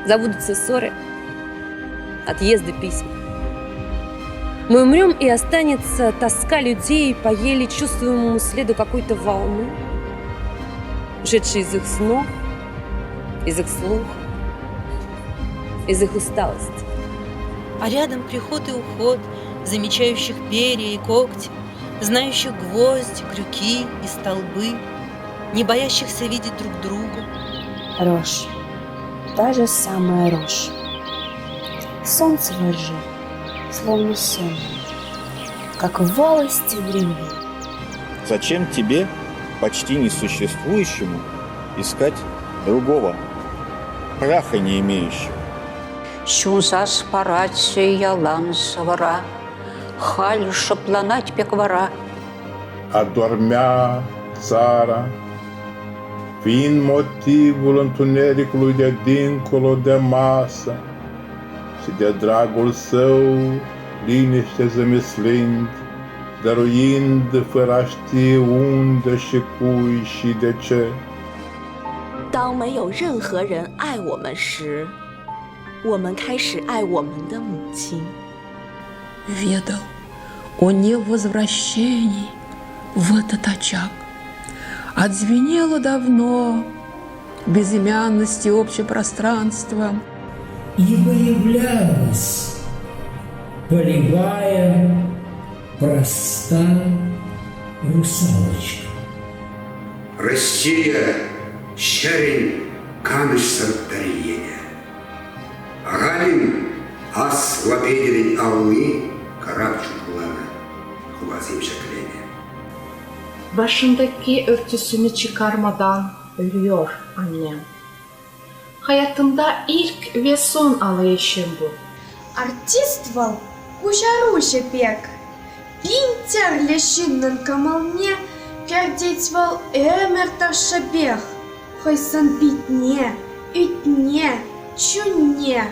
Забудутся ссоры, отъезды писем. Мы умрем, и останется тоска людей по еле чувствуемому следу какой-то волны, ушедшей из их снов, из их слуха, из их усталости. А рядом приход и уход, замечающих перья и когти, знающих гвозди, крюки и столбы, не боящихся видеть друг друга. Рожь. Та же самая рожь. Солнце во ржи, словно сон, как волости в гриве. Зачем тебе, почти несуществующему, искать другого, праха не имеющего? Ҫунсас паратчӗ ялан сӑвӑра, халь шӑпланать пек вара. Adormea țara, fiind motivul întunericului de dincolo de masă și de dragul său liniște zămislind, dăruind fără a ști unde și cui și de ce. 当没有任何人爱我们时，我们开始爱我们的母亲。 Ведал о невозвращении в этот очаг. Отзвенело давно безымянности общее пространство. И выявлялась полевая проста русалочка. Россия ҫӗрӗн канӑҫсӑр тӗрленӗ. Ахаль-им Аслӑ Петӗрӗн алли карап чухланӑ, хуласем ҫӗкленӗ. Başındaki örtüsünü çıkarmadan ölüyor annem. Hayatımda ilk ve son ağlayışım bu. Артист вӑл куҫаруҫӑ пек. Пин тӗрлӗ ҫыннӑн кӑмӑлне кӗртет вӑл ӗмӗр тӑршшӗпех хӑй сӑн-питне, ӳтне, чунне.